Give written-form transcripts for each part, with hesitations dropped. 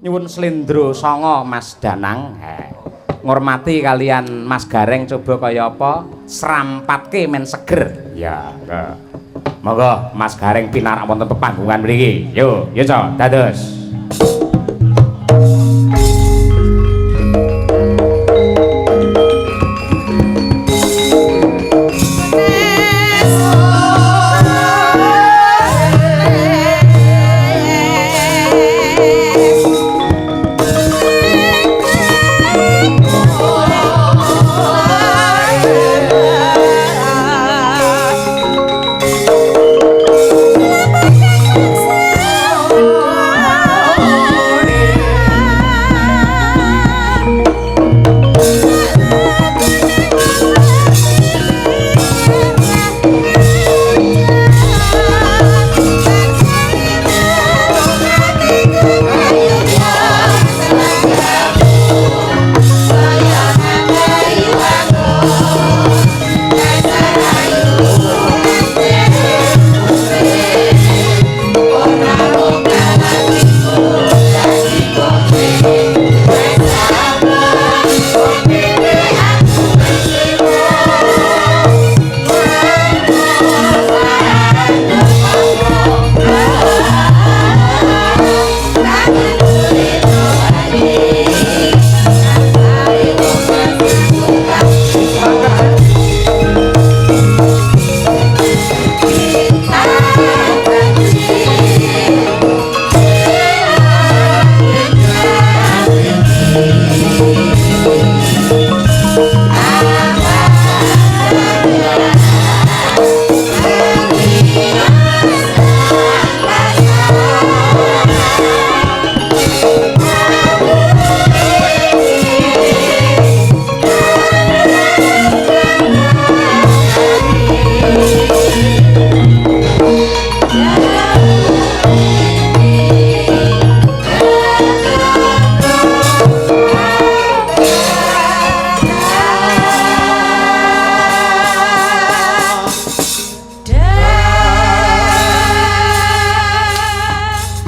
Nyuwun slendro sanga, Mas Danang. He. Ngurmati kalian Mas Gareng, coba kaya apa? Srampatke men seger. Ya, monggo. Monggo Mas Gareng pinarak wonten pepanggungan mriki. Yo, yo co, dados.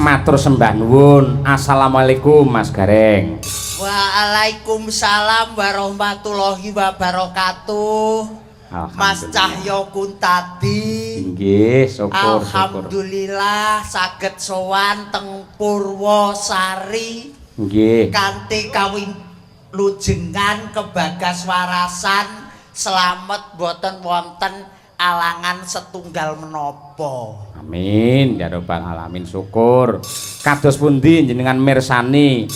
Matur sembah nuwun. Assalamualaikum, Mas Gareng. Waalaikumsalam warahmatullahi wabarakatuh. Mas Cahyo Kuntadi. Nggih, syukur, syukur. Alhamdulillah saged sowan teng Purwosari. Nggih. Kanthi kawilujengan kebagas warasan, slamet, boten wonten alangan setunggal menapa. Amin ya rabbal alamin, syukur. Kados pundi jenengan mirsani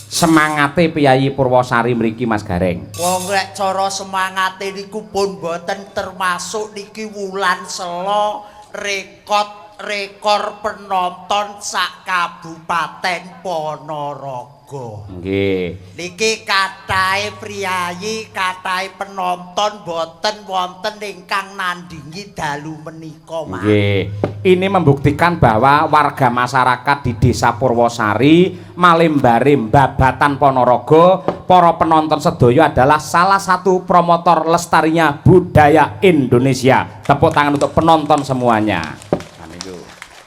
semangate piyayi Purwosari mriki, Mas Gareng? Wong lek cara semangate niku pun boten termasuk, niki wulan selo rekod rekor penonton sak Kabupaten Ponorogo. Nggih. Niki kathahe priyayi, kathahe penonton boten wonten ingkang nandingi dalu menika, Mas. Nggih. Ini membuktikan bahwa warga masyarakat di Desa Purwosari, Malimbare, Babatan, Ponorogo, para penonton sedaya adalah salah satu promotor lestarinya budaya Indonesia. Tepuk tangan untuk penonton semuanya. Nah, niku.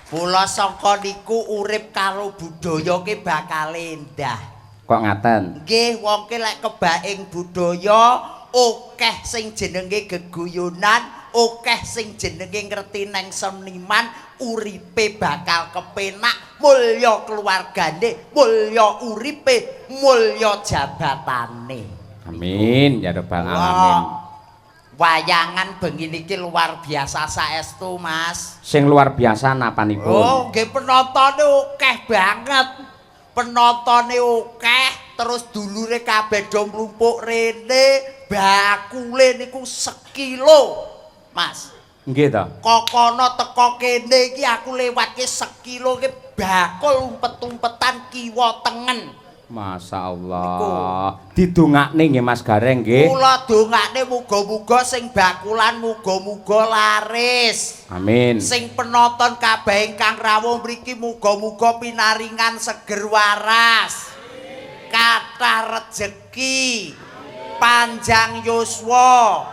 Kula sangka niku urip karo budaya ki bakal endah. Kok ngaten? Nggih, wong ki lek kebaing budaya akeh sing jenenge geguyunan, akeh sing jenenge ngerti neng seniman, uripe bakal kepenak, mulya keluargane, mulya uripe, mulya jabatane. Amin ya rabbal alamin. Wayangan bengi niki luar biasa saestu, Mas. Sing luar biasa napanipun? Oh, nggih, penontone akeh banget. Penontone akeh, terus dulure kabeh do mlumpuk rene, bakule niku sekilo, Mas. Nggih to. Kokono teko kene iki aku lewatke sekilo ki bakul umpet-umpetan kiwa tengen. Masya Allah. Didongakne nggih, Mas Gareng, nggih. Kula dongakne muga-muga sing bakulan muga-muga laris. Amin. Sing penonton kabeh ingkang rawuh mriki muga-muga pinaringan seger waras. Kathah rejeki. Panjang yuswa.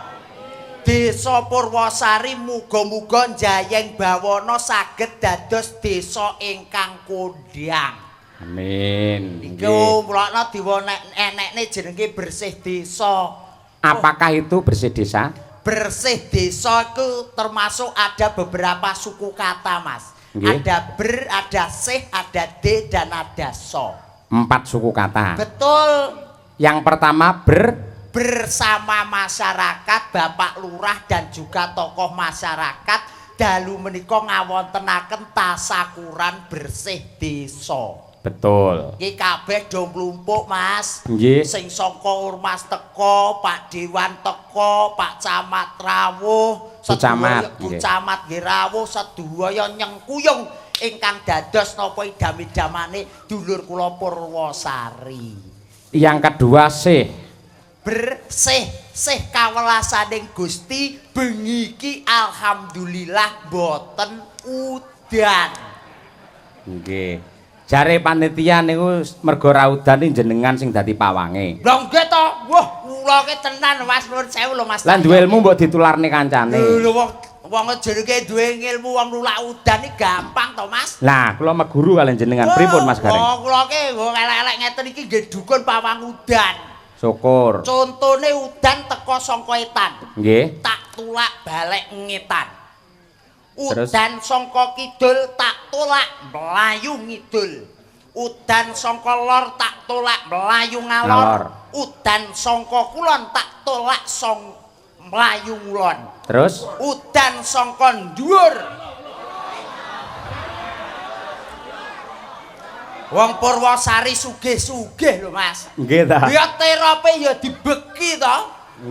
Desa Purwosari muga-muga njayeng bawana saged dados desa ingkang kondhang. Amin. Iku mulakna diwonek enekne jenenge bersih desa. Apakah itu bersih desa? Bersih desa itu termasuk ada beberapa suku kata, Mas. Ada ber, ada sih, ada d, dan ada so. Empat suku kata. Betul. Yang pertama ber Bersama masyarakat, Bapak Lurah dan juga tokoh masyarakat dalu menika ngawontenaken tasakuran bersih desa. Betul. Iki kabeh do mlumpuk, Mas. Sing saka ormas teko, Pak Dewan teko, Pak Camat rawuh, Bu Camat, Bu Camat nggih rawuh, sedaya nyengkuyung ingkang dados napa idam-idamane dulur kula Purwosari. Yang kedua sih. Bersih, sih kawelasaning Gusti, bengi iki alhamdulillah boten udan. Nggih. Jare panitia niku mergo ra udan iki jenengan sing dadi pawange. Lha nggih to. Wah, kula ki tenan, Mas, nuwun sewu lho, Mas. Lah, duwe ilmu mbok ditularne kancane. Lho, wong wong jenenge duwe ilmu wong nulak udan iki gampang to, Mas. Lah, kula meguru kalian jenengan. Pripun, Mas Gareng? Oh, kula ki wong elek-elek ngeten iki nggih dukun pawang udan. Syukur. Contone udan teko saka etan. Tak tulak balik ngetan. Terus? Udan saka kidul tak tolak mlayu ngidul. Udan saka lor tak tolak mlayu ngalor. Ngalor. Udan saka kulon tak tolak song mlayu ngulon. Terus? Udan saka dhuwur. Wong Purwosari sugih-sugih lho, Mas. Nggih ta? Ya terope ya dibeki to.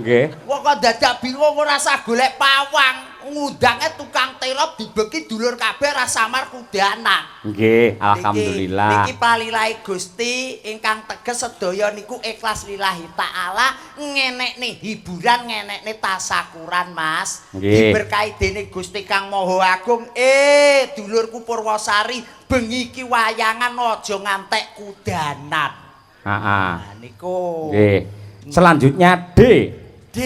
Nggih. Wong kok dadak bingung ora usah golek pawang, ngundange tukang terop dibeki dulur kabeh ra samar kudanan. Nggih, alhamdulillah. Niki palilahe Gusti ingkang teges sedaya niku ikhlas lillahi taala, ngenekne hiburan, ngenekne tasakuran, Mas. Diberkahi dening Gusti Kang Maha Agung. Dulurku Purwosari, bengi iki wayangan aja ngantek kudanan. Heeh. Nah, niku. Nggih. Selanjutnya D. D,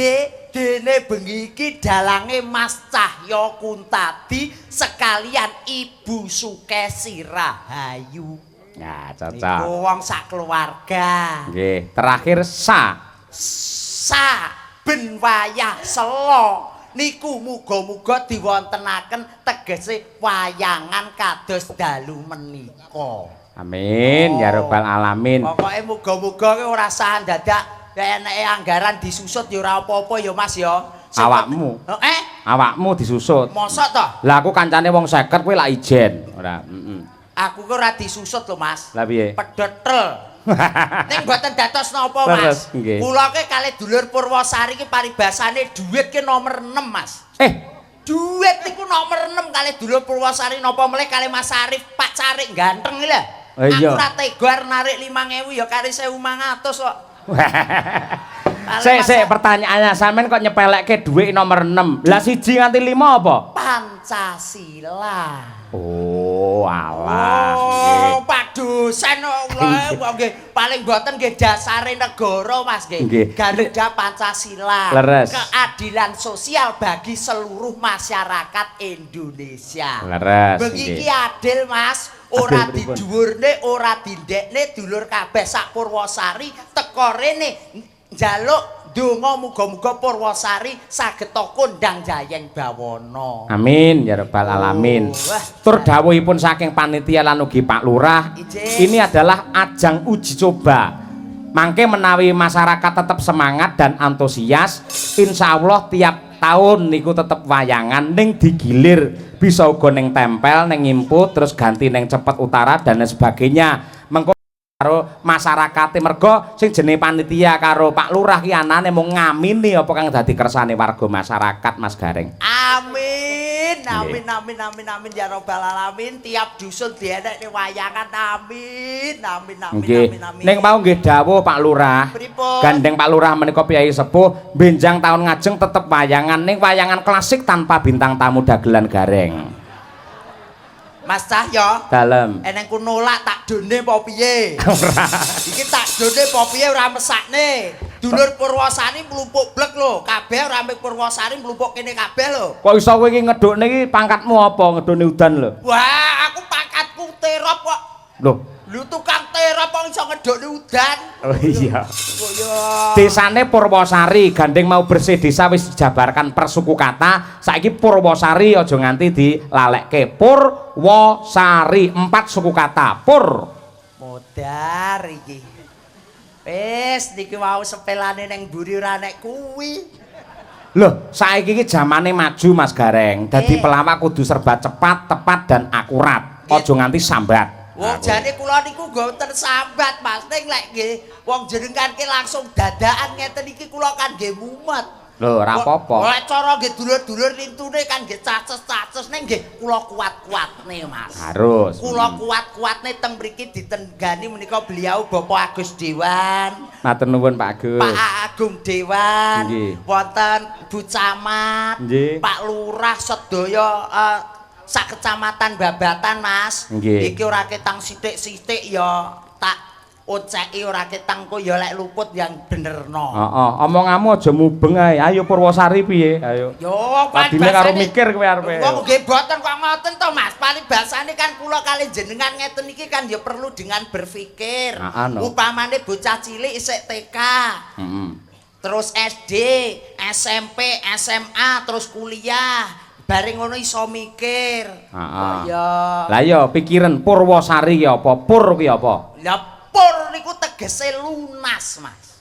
dene bengi iki dalange Mas Cahyo Kuntadi sekalian Ibu Sukesi Rahayu. Ya, cocok. Niku wong sak keluarga. Nggih, terakhir sa. Sa ben wayah sela niku muga-muga diwontenaken tegese wayangan kados dalu menika. Amin ya rabbal alamin. Pokoke muga-muga ki ora sah dadak eneke anggaran disusut ya ora apa-apa ya, Mas, ya. Awakmu. Eh? Awakmu disusut. Mosok to? Lah, aku kancane wong 50 kowe lak ijen. Ora, heeh. Aku ki ora disusut lho, Mas. Lah piye? Pedhot tel. Ning mboten dados napa, Mas. Terus, nggih. Kula ki kalih dulur Purwosari ki paribasane dhuwit ki nomor 6, Mas. Dhuwit niku nomor 6 kalih dulur Purwosari, napa melih kalih Mas Arif, Pak Carik ganteng iki lho. Oh, iya. Aku ora tega arep narik 5000 ya kari 1500 kok. Sik, sik, pertanyaannya sampean kok nyepelekke dhuwit nomor 6. Lah, siji nganti 5 apa? Pancasila. Oh, alah. Oh, Pak dosen kok kula nggih paling boten nggih dasare negara, Mas, nggih. Garuda Pancasila. Keadilan sosial bagi seluruh masyarakat Indonesia. Bengi iki adil, Mas, ora Adil pripun? Didhuwurne, ora dindekne, dulur kabeh sak Purwosari teko rene njaluk donga muga-muga Purwosari saged kondang jayeng bawana. Amin ya rabbal alamin. Oh, wah. Tur dawuhipun saking panitia lan ugi Pak Lurah, ini adalah ajang uji coba. Mangke menawi masyarakat tetap semangat dan antusias, insya Allah tiap tahun niku tetep wayangan ning digilir, bisa uga ning Tempel, ning Ngimput, terus ganti ning Cepet Utara dan lain sebagainya. Mengko karo masyarakate, mergo sing jenenge panitia karo Pak Lurah ki anane mung ngamini apa kang dadi kersane warga masyarakat, Mas Gareng. Amin. Amin, amin, amin, amin ya rabbal alamin. Tiap dusun dienekne wayangan. Amin. Amin, amin, amin, amin. Ning mau nggih dawuh Pak Lurah. Pripun? Gandeng Pak Lurah menika priyayi sepuh, benjang tahun ngajeng tetep wayangan, ning wayangan klasik tanpa bintang tamu dagelan Gareng. Mas Cahyo, Dalem. Eneng ku nolak tak done apa piye? Ora. Iki tak done apa piye ora mesakne. Dulur Purwosari mlumpuk blek lho, kabeh ora mung Purwosari, mlumpuk kene kabeh lho. Kok iso kowe iki ngedukne iki, pangkatmu apa ngedukne udan lho? Wah, aku pangkatku terop kok. Loh, Lho, tukang terop kok iso ngedokne udan. Oh iya. Kok ya. Desane Purwosari, gandeng mau bersih desa wis dijabarkan per suku kata. Saiki Purwosari aja nganti dilalekke. Purwosari, empat suku kata. Pur. Modar iki. Wis niki mau sepelane ning mburi ora nek kuwi. Loh, saiki iki zamane maju, Mas Gareng. Dadi pelawak kudu serba cepat, tepat dan akurat. Aja nganti sambat. Wong jane kula niku mboten sambat, Mas. Ning lek nggih wong jenengan ki langsung dadakan ngeten iki kula kan nggih mumet. Lho, ora apa-apa. Lek cara nggih dulur-dulur lintune kan nggih caces-caces, ning nggih kula kuat-kuatne, Mas. Harus. Kula kuat-kuatne teng mriki ditenggani menika beliau Bapak Agus Dewan, Matur nuwun, Pak Agus. Pak Agung Dewan, wonten Bu Camat, Pak Lurah sedaya sak kecamatan Babatan, Mas. Iki ora ketang sithik-sithik ya tak oceki, ora ketang kok ya lek luput yang benerno. Heeh, omonganmu aja mubeng ae. Ayo, Purwosari piye? Ayo. Yo, Tadine karo mikir kowe arepe. Wong nggih boten kok ngoten to, Mas. Paribasane kan kula kali jenengan ngeten iki kan ya perlu dengan berpikir. Heeh, no. Upamane bocah cilik isih TK, terus SD, SMP, SMA, terus kuliah. Bareng ngono iso mikir. Heeh. Ya. Lah iya, pikiran Purwosari ki apa? Pur ki apa? Lah, pur niku tegese lunas, Mas.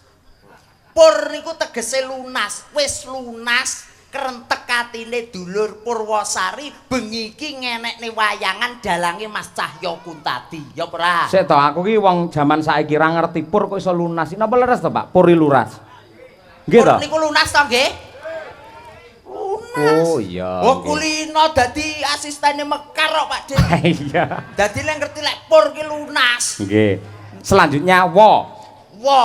Pur niku tegese lunas, wis lunas krentek atine dulur Purwosari bengi iki ngenekne wayangan dalange Mas Cahya Kuntadi. Ya ora? Sik to, aku ki wong jaman saiki ra ngerti pur kok iso lunas. Napa leres to, Pak? Puri luras. Nggih Pur to? niku lunas to nggih? Lunas. Oh iya. Oh, kulino dadi asistene Mekar kok, Pak De. Iya. Dadi lek ngerti lek pur ki lunas. Nggih. Selanjutnya wo. Wo,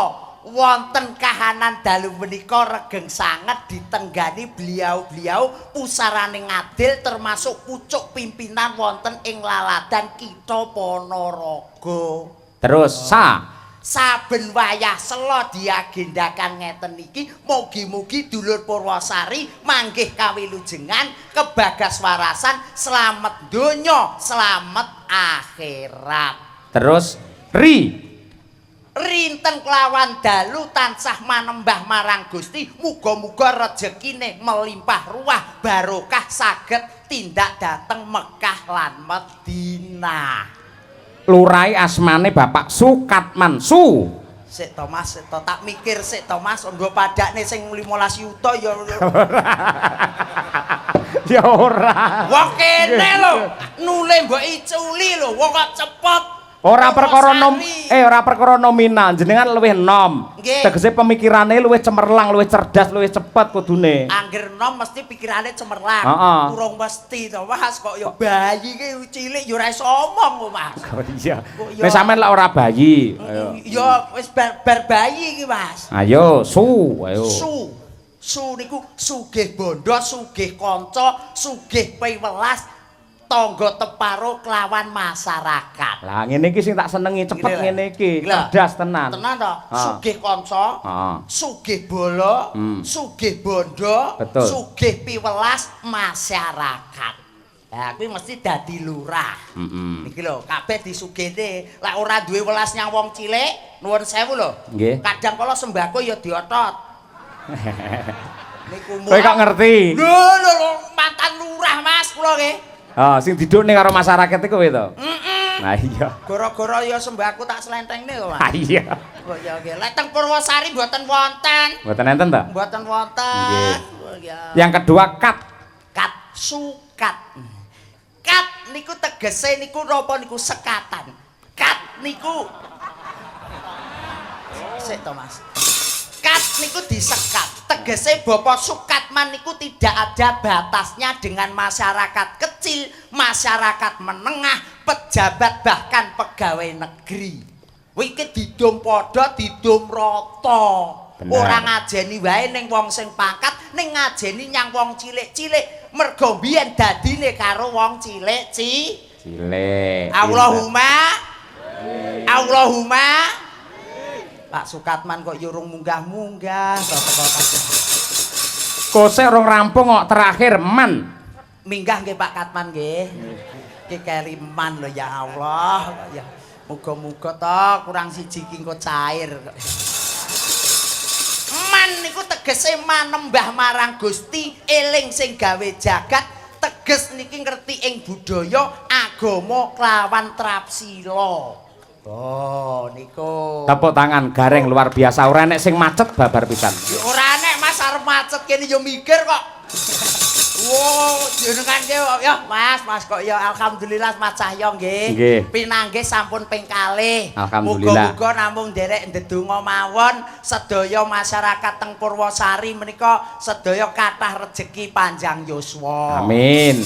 wonten kahanan dalu menika regeng sanget ditenggani beliau-beliau pusarane ngadil termasuk pucuk pimpinan wonten ing laladan Kitha Ponorogo. Terus sa. Saben wayah sela diagendakan ngeten iki mugi-mugi dulur Purwosari manggih kawilujengan, kebagas warasan, slamet donya, slamet akhirat. Terus ri. Rinten kelawan dalu tansah manembah marang Gusti, muga-muga rejekine melimpah ruah, barokah, saged tindak dateng Mekah lan Madinah. Lurahe asmane Bapak Sukatman Su. Sik to, Mas, sik to, tak mikir sik to, Mas, nggo padakne sing 15 yuta ya. Ya ora. Wong kene lho, nule mbok iculi lho, wong kok cepet. Ora perkara nom Purwosari. eh ora perkara nominal, jenengan luwih enom. Nggih. Tegese pemikirane luwih cemerlang, luwih cerdas, luwih cepet kudune. Angger nom mesti pikirane cemerlang. Heeh. Urung mesti to, Mas, kok ya bayi ki cilik ya ora iso omong kok, Mas. Oh iya. Kok ya. Nek sampean lak ora bayi. Ayo. Ya wis bar, bar bayi iki, Mas. Ayo, su, ayo. Su. Su niku sugih bondo, sugih kanca, sugih piwelas, tangga teparo kelawan masyarakat. Lah, ngene iki sing tak senengi, cepet Ngene lho. Ngene iki, Lho. Cerdas tenan. Tenan to? Ha. Sugih kanca, sugih bala, sugih bondo, sugih piwelas masyarakat. Lah, kuwi mesti dadi lurah. Niki lho, kabeh disugihne. Lek ora duwe welas nyang wong cilik, nuwun sewu lho. Kadang kala sembako ya diotot. Niku Kowe kok ngerti? Lho lho lho, mantan lurah, Mas, kula nggih. Oh, sing didukne karo masyarakat iku kowe to? Heeh. Nah iya. Gara-gara ya sembako tak slentengne kok, Mas. Ah iya. Oh ya nggih. Lek teng Purwosari mboten wonten. Mboten enten to? Mboten wonten. Nggih. Oh ya. Yang kedua kat. Kat, sukat. Kat niku tegese niku napa niku sekatan. Kat niku. Sik to, Mas. Kat niku disekat. Tegese Bapak Sukatman niku tidak ada batasnya dengan masyarakat kecil, masyarakat menengah, pejabat, bahkan pegawai negeri. Kuwi iki didum padha, didum rata. Ora ngajeni wae ning wong sing pangkat, ning ngajeni nyang wong cilik-cilik. Mergo mbiyen dadine karo wong cilik ci. Cilik. Allahumma Allahumma. Pak Sukatman kok yo urung munggah-munggah to teko. Kose rong rampung kok, terakhir man. Minggah nggih, Pak Katman nggih. Iki keliman lho, ya Allah. Ya. Muga-muga to kurang siji ki engko cair. Man niku tegese manembah marang Gusti, eling sing gawe jagat, teges niki ngerti ing budaya, agama kelawan trapsila. Oh, niku. Tepuk tangan Gareng luar biasa. Ora enek sing macet babar pisan. Ya ora enek, Mas, arep macet kene ya mikir kok. Wow, jenengan ki ya Mas, Mas kok ya alhamdulillah Mas Cahyo nggih. Nggih. Pinanggih sampun ping kalih. Alhamdulillah. Muga-muga namung nderek ndedonga mawon sedaya masyarakat teng Purwosari menika sedaya kathah rejeki panjang yuswa. Amin.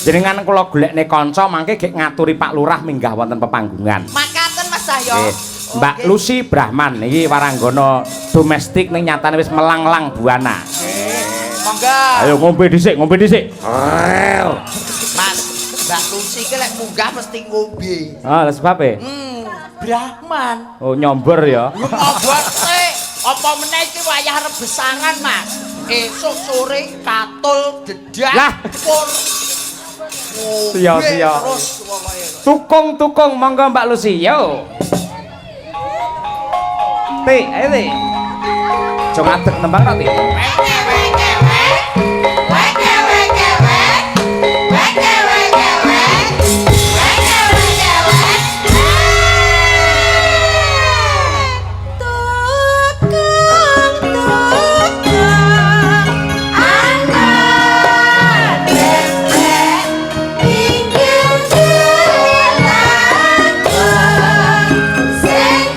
Jenengan kula golekne kanca mangke gek ngaturi Pak Lurah minggah wonten pepanggungan. Makaten, Mas Cahyo. Nggih. Mbak Oke. Lucy Brahman iki waranggana domestik ning nyatane wis melanglang buana. Monggo. Ayo ngombe dhisik, ngombe dhisik. Mas, Mbak Lucy ki lek munggah mesti ngombe. Ah, lha sebabe? Brahman. Oh, nyombor ya. Ngombor sik. Apa meneh iki wayah rebesangan, Mas? Esuk sore katul dedak Lah. pur. Siya, Ngombe siya. terus pokoke. Tukung-tukung monggo Mbak Lucy. Yo. Ti, ayo Ti. Aja ngadeg nembang ta, Ti. Weke weke wek. Weke weke wek. Weke weke wek. Weke weke wek. Tukang tukang angon bebek pinggir dalan sing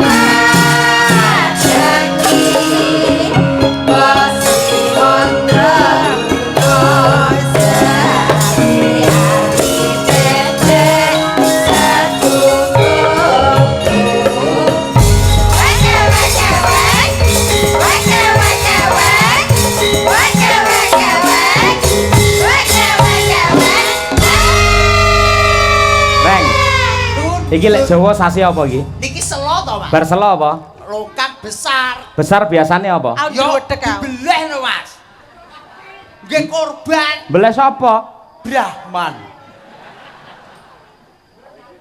madheki bos mandraguna ati bebek setukung. Weke weke wek, weke weke wek, weke weke wek, weke weke wek. Reng. Iki lek Jawa sasi apa iki? Niki selo to, Mas? Bar selo apa? Lokak besar. Besar biasanya apa? Aku Yo diwedhek aku. dibeleh no, Mas. Nggih korban Beleh sapa? Brahman.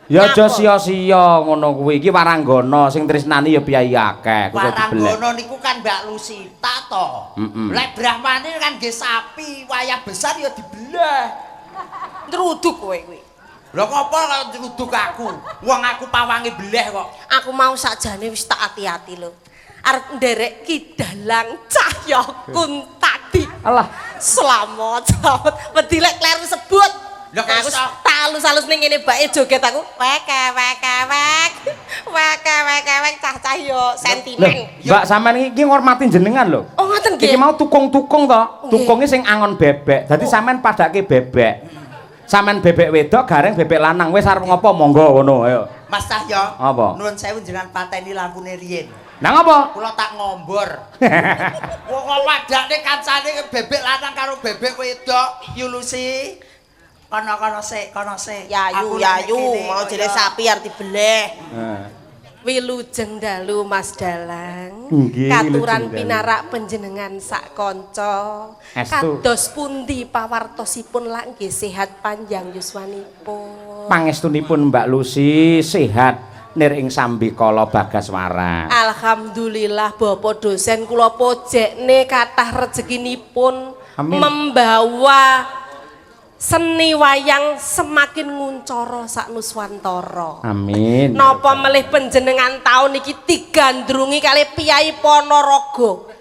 Ya aja Nyapa? sia-sia ngono kuwi. Iki waranggana sing tresnani ya piyayi akeh, kudu dibeleh. Waranggana niku kan Mbak Lusita to. Lek Brahmane kan nggih sapi, wayah besar ya dibelah. Nruduk kowe kuwi. Lha ngopo kok nyeruduk aku? Wong aku pawange beleh kok. Aku mau sakjane wis tak ati-ati lho. Arep nderek Ki Dalang Cahya Kuntadi. Alah, Selamat, selamat. Wedi lek kleru sebut. Lah kok Aku iso? tak alus-alus ning ngene bae joget aku. Wek wek wek. Wek wek wek cah-cah yo lho, sentimen. Mbak sampean iki ngormati jenengan lho. Oh ngoten nggih. Iki mau tukung-tukung to. Nggih. Tukunge sing angon bebek. Dadi sampean padake bebek. Sampean bebek wedok, Gareng bebek lanang. Wis arep ngopo monggo ngono, ayo. Mas Cahyo. Apa? Nuwun sewu jenengan pateni lampune riyin. Nang apa? Kula tak ngombor. Wong kok padakne kancane bebek lanang karo bebek wedok. Yulusi. Kono-kono sik, kono sik. Yayu Aku nek yayu kene mau kaya- jere sapi arep dibeleh. Heeh. Wilujeng dalu, Mas Dalang. Nggih, Katuran wilujeng dalu. pinarak panjenengan sak kanca. Estu. Kados pundi pawartosipun lak nggih sehat panjang yuswanipun? Pangestunipun Mbak Lucy sehat nir ing sambikala bagaswara. Alhamdulillah Bapak dosen kula pojekne kathah rezekinipun. Amin. Membawa seni wayang semakin nguncoro sak nuswantara. Amin. Napa melih panjenengan taun iki digandrungi kali Piyai Ponorogo.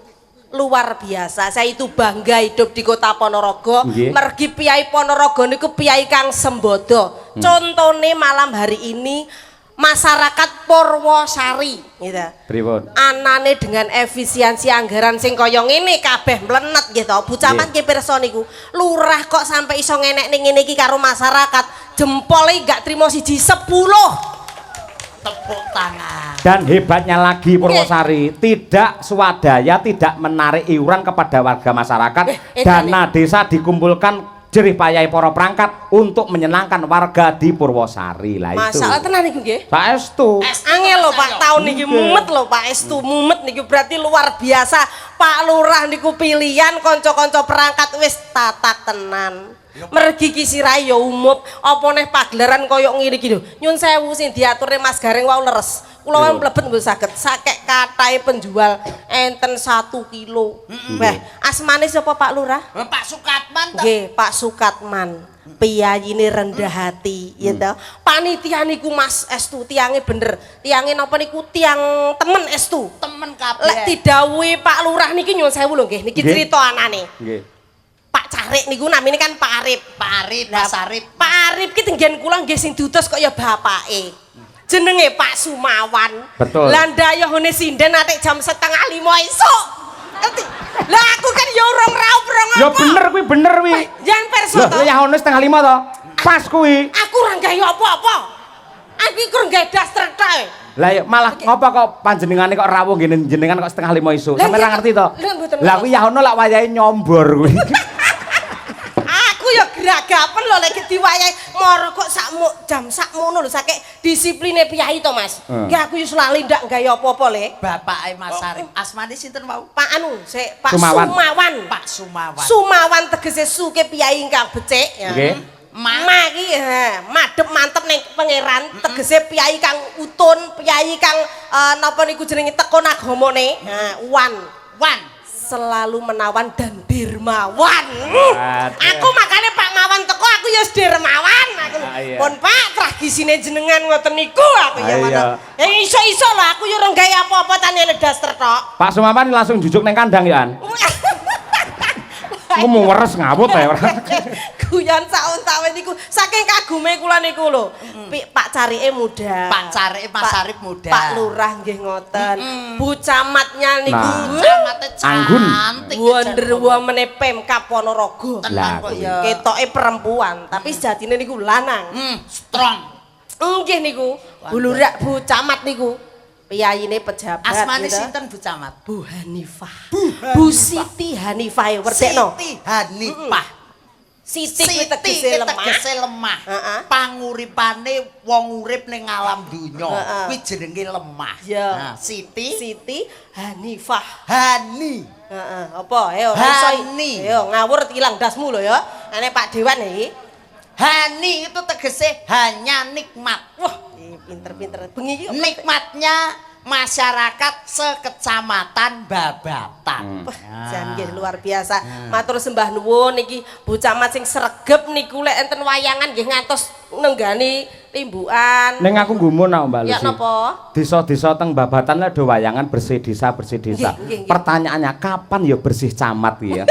Luar biasa. Saya itu bangga hidup di kota Ponorogo. Mergi Piyai Ponorogo niku piyai kang sembodo. Contone malam hari ini masyarakat Purwosari gitu. Pripun? Anane dengan efisiensi anggaran sing kaya ngene kabeh mlenet gitu. Bu Camat nggih pirsa niku. Lurah kok sampai iso ngenekne ngene iki karo masyarakat. Jempole gak trimo siji 10. Tepuk tangan. Dan hebatnya lagi Purwosari, tidak swadaya, tidak menarik iuran kepada warga masyarakat. Dana desa dikumpulkan jerih payahe para perangkat untuk menyenangkan warga di Purwosari. Lah itu. Masalah tenan niku nggih. Saestu. Angel lho Pak, tahun niki mumet lho Pak, estu mumet niku berarti luar biasa. Pak Lurah niku pilihan kanca-kanca perangkat wis tatak tenan. Mergi ki sirahe ya umup, apa neh pagelaran koyo ngene iki lho. Nyun sewu sing diaturne Mas Gareng wau leres. Kula wau mlebet mboten saged. Sakek katahe penjual enten 1 kilo. Wah, asmane sapa Pak Lurah? Pak Sukatman to. Nggih, Pak Sukatman. Piyayine rendah hati, ya toh. Panitia niku Mas estu tiange bener. Tiange napa niku tiang temen estu. Temen kabeh. Lek didhawuhi Pak Lurah niki nyuwun sewu lho nggih, niki crita anane. Nggih. Pak Carik niku namine kan Pak Arif. Pak Arif, Mas Arif. Pak Arif ki tenggen kula nggih sing diutus kok ya bapake. Jenenge Pak Sumawan. Betul. Lah ndayuhune sinden atik jam 4.30 esuk. Ngerti? Lah aku kan ya urung raup urung Ya apa. bener kuwi, bener kuwi. Jangan perso Lho, to. ya ono 4.30 to. Pas kuwi. Aku ora gawe apa-apa. Aku iki kurang gawe daster tok. Lah ya malah ngopo kok panjenengane kok rawuh ngene jenengan kok 4.30 isuk. Lah, Sampe ora ngerti to? Lah, Lah kuwi ya ono lak wayahe nyombor kuwi. Aku ya gragapen lho lek diwayahi moro kok sakmu jam sakmono lho sakek disipline piyai to Mas. Ki aku yo lali ndak gawe apa-apa le. Bapake Mas Arif. Asmane sinten wau? Pak anu, sik Pak Sumawan. Sumawan. Pak Sumawan. Sumawan tegese suke piyai ingkang becik ya. Nggih. Ma iki madhep mantep ning pangeran tegese piyai kang utun, piyai kang napa niku jenenge tekun agamane. Ha, wan. Wan. Selalu menawan dan dermawan. Waduh. Aku makane Pak Mawan teko aku ya wis dermawan aku. Ah, iya. Pun Pak tragisine jenengan ngoten niku aku ya Ah, iya. ngono. Ya iso-iso lho aku ya ora gawe apa-apa tanyane daster tok. Pak Sumawan langsung jujuk neng kandang ya an. Engko weres ngawut ya ora. Guyon saun-sawen niku saking kagume kula niku lho. Pak Carike muda. Pak Carike Mas Arif muda. Pak Lurah nggih ngoten. Bu Camatnya niku Nah. Camate Anggun. cantik. Wonder Woman Pemkab Ponorogo. Tenan Lah, kok kuwi. ya. Ketoke perempuan, tapi sejatine niku lanang. Strong. Nggih niku. Bu Lurah, Bu Camat niku. Piyayine pejabat. Asmane gitu. sinten Bu Camat? Bu Hanifah. Bu Siti Hanifah ya werdekno. Siti Hanifah. Siti kuwi Siti tegese kuwi lemah. tegese lemah. Heeh. Panguripane wong urip ning alam donya Heeh. kuwi jenenge lemah. Iya. Nah, Siti Siti Hanifah. Hani. Heeh, apa? Ayo ora iso. Hani. Ayo ngawur ilang dasmu lho ya. Ane Pak Dewan iki. Hani itu tegese hanya nikmat. Wah, pinter-pinter. Bengi iki Nikmatnya masyarakat sekecamatan Babatan. Wah, jan nggih luar biasa. Matur sembah nuwun niki Bu Camat sing sregep niku lek enten wayangan nggih ngantos nenggani limbukan. Ning aku gumun aku Mbak Ya Lucy. napa? Desa-desa teng Babatan lek do wayangan bersih desa bersih desa. Nggih, nggih, nggih. Pertanyaannya kapan ya bersih camat iki ya?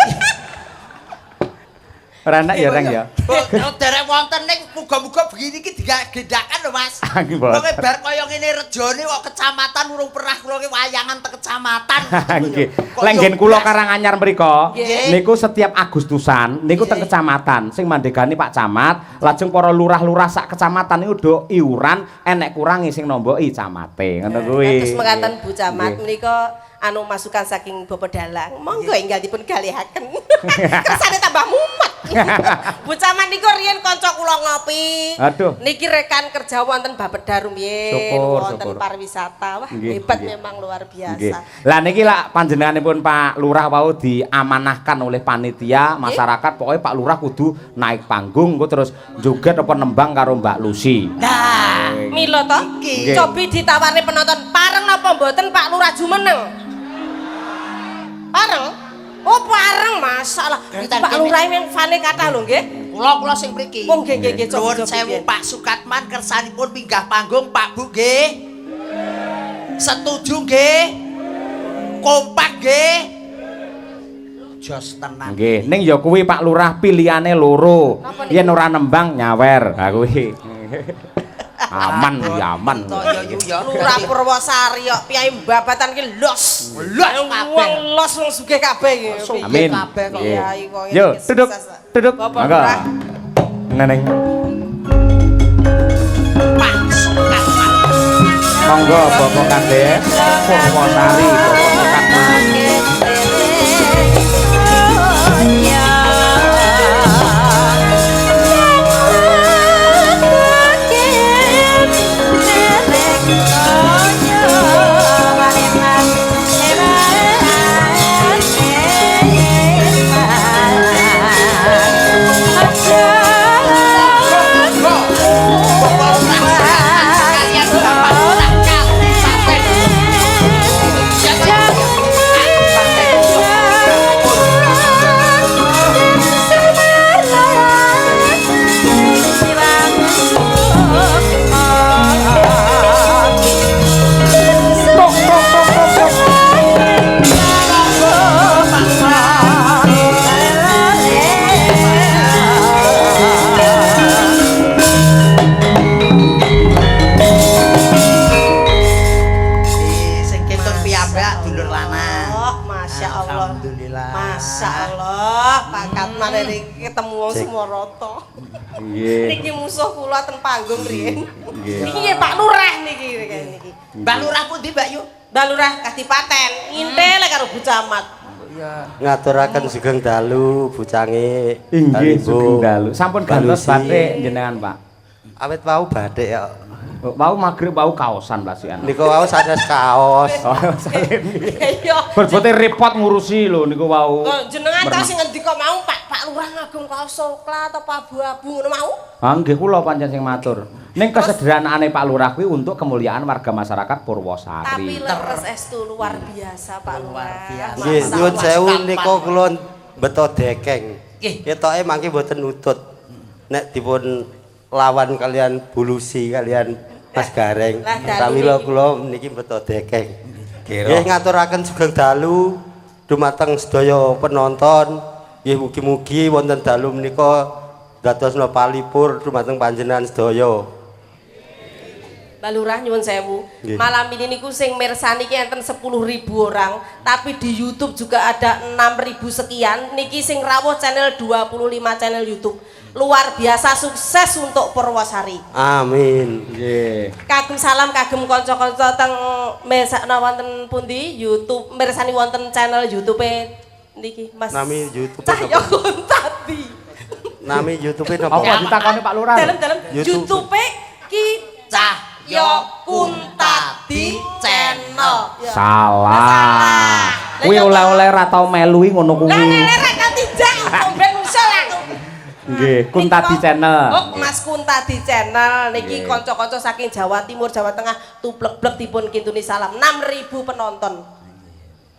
Ora enak ya Reng ya. Oh, derek wonten ning muga-muga begini iki digendakan lho Mas. Nggih, mboten. Wong bar kaya ngene rejone kok kecamatan urung pernah kula ki wayangan teng kecamatan. Nggih. Kok Lek nggen yo kula blas. Karanganyar mriko Nggih. niku setiap Agustusan niku teng Nggih. kecamatan sing mandegani Pak Camat, lajeng para lurah-lurah sak kecamatan niku do iuran enek kurangi sing nomboki camate. Ngono kuwi. Kados mekaten Bu Camat Nggih. menika anu masukan saking Bapak Dalang. Monggo enggal dipun galihaken. Kersane tambah mumet. Bu Camat niku riyen kanca kula ngopi. Aduh. Niki rekan kerja wonten Bapeda rumiyin, Syukur, wonten syukur. pariwisata. Wah, Nggih, hebat nggih. memang luar Nggih. biasa. Lah niki lak panjenenganipun Pak Lurah wau diamanahkan oleh panitia masyarakat pokoknya Pak Lurah kudu naik panggung engko terus joget apa nembang karo Mbak Lucy. Nah, Mila to? Iki. Cobi ditawarne penonton pareng napa mboten Pak Lurah jumeneng? Pareng? Oh, pareng masalah. Genten Pak kene. Lurah yang fane kathah lho nggih. Kula kula sing mriki. Oh nggih nggih nggih cobi Nuwun cobi. sewu Pak Sukatman kersanipun minggah panggung Pak Bu nggih. Setuju nggih? Kompak nggih? Jos tenan. Nggih, ning ya kuwi Pak Lurah pilihane loro. Napa niku? Yen ora nembang nyawer. Ha kuwi. Aman ya aman. To ya yu ya. Lurah Purwosari kok piyai Babatan ki los. Los kabeh. Wong los wong sugih kabeh iki. Sugih Amin. kabeh kok. Nggih. Piyai kok ngene Yo, iki duduk, sukses. duduk. Bapak Monggo. Lurah. Neneng. Pak Sukatman. Monggo Bapak Kades Purwosari Bapak Sukatman. Aja. Masya Allah. Alhamdulillah. Masya Allah, Pak Katman ini ketemu wong Sumoroto. Nggih. Niki musuh kula ten panggung riyin. Nggih. Niki nggih Pak Lurah niki niki. Mbak Lurah pundi, Mbak Yu? Mbak Lurah Kadipaten, ngintil karo Bu Camat. Iya. Ngaturaken sugeng dalu bucange. Inggih, sugeng dalu. Sampun gantos batik jenengan, Pak. Awit wau batik ya. Wau magrib wau kaosan plasikan. Niku wau sanes kaos. Oh, salin. Iya. Berbote repot ngurusi lho niku wau. Oh, jenengan ta sing ngendika mau Pak Pak Lurah ngagem kaos coklat apa abu-abu ngono mau? Ah nggih kula pancen sing matur. Ning kesederhanaane Pak Lurah kuwi untuk kemuliaan warga masyarakat Purwosari. Tapi leres estu luar biasa Pak Lurah. Luar biasa. Nggih, nyuwun sewu nika kula beto dekeng. Nggih. Ketoke mangke mboten nutut. Nek dipun lawan kalian bulusi kalian Mas Gareng. Pramila kula niki beto dekeng. Nggih ngaturaken sugeng dalu dumateng sedaya penonton. Nggih mugi-mugi wonten dalu menika dadosna palipur dumateng panjenengan sedaya. Mbak Lurah nyuwun sewu. Malam ini niku sing mirsani ki enten 10.000 orang, tapi di YouTube juga ada 6.000 sekian. Niki sing rawuh channel 25 channel YouTube. Luar biasa sukses untuk Purwosari. Amin. Nggih. Kagem salam kagem kanca-kanca teng mirsakna wonten pundi YouTube, mirsani wonten channel YouTube niki Mas. Nami YouTube Cahyo Kuntadi. Nami YouTube napa? Apa ditakoni Pak Lurah? Dalem-dalem YouTube. YouTube ki Cahyo Kuntadi channel. Ya. Salah. Kuwi oleh-oleh ra tau melu ngono kuwi. Lah nek ra katijak ben usul aku. Nggih, Kuntadi channel. Oh, Mas Kuntadi channel niki kanca-kanca saking Jawa Timur, Jawa Tengah tublek-blek dipun kintuni salam 6.000 penonton.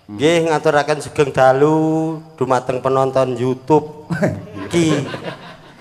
Nggih ngaturaken sugeng dalu dumateng penonton YouTube Ki